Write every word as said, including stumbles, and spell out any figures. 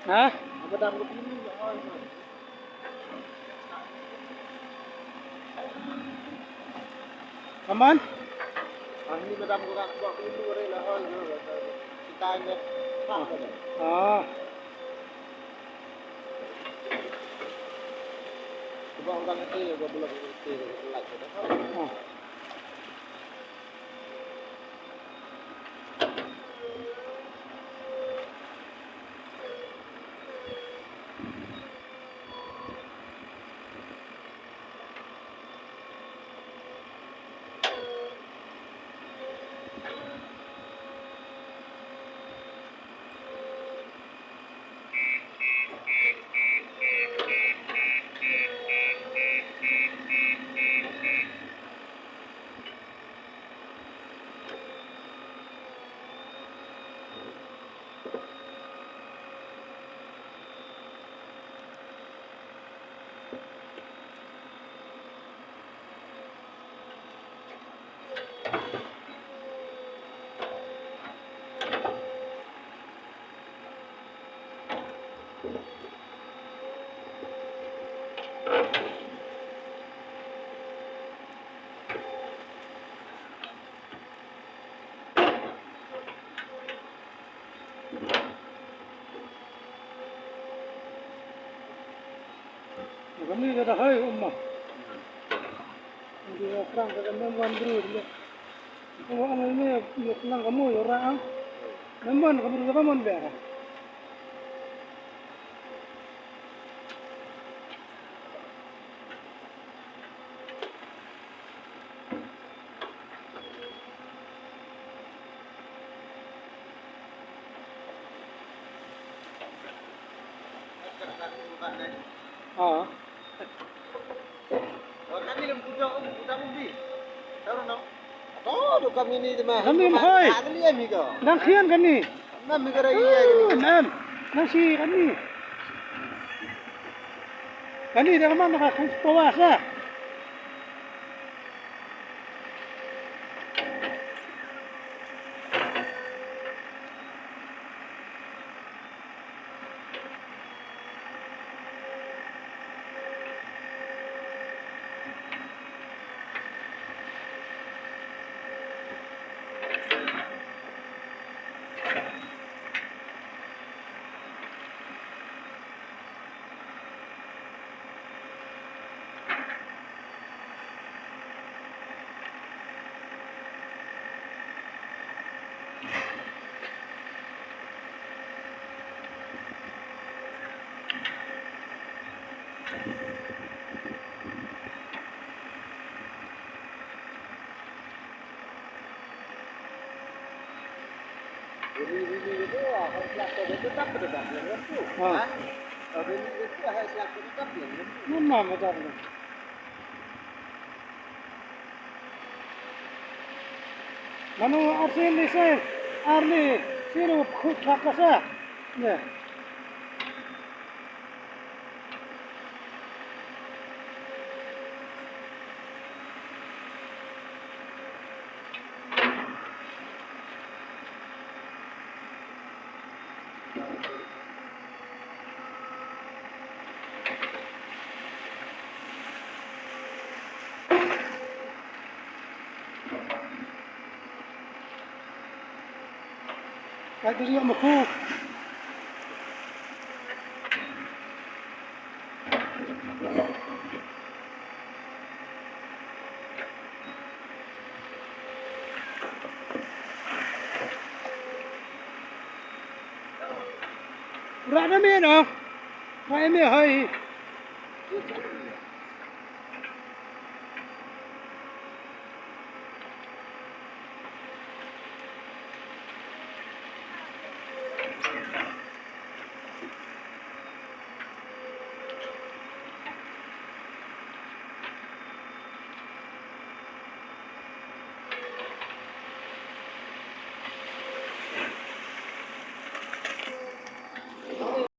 Ha? Aman? Ah. Ah. Kami ka da hai umma. Di orang ka da mem wan bru di. Ko ang ni ni lang kamu orang. Mem wan kamu ka mon bera. Ah. Kami lem puja um puja um di. Tahu no? Tahu tu kami ni tu mah. Kami mah, hoi. Kami ni kami ko. Nang khian kami. Nam mi ka ra iya kani. Nam. Nang si kani. Kani da man ka khus pawas ah. Ha. Mana macam ni? Mano arsi lise arli siru khut khakasa. Ya. Ka diri ma khu. Ra na me no. Ra me hai.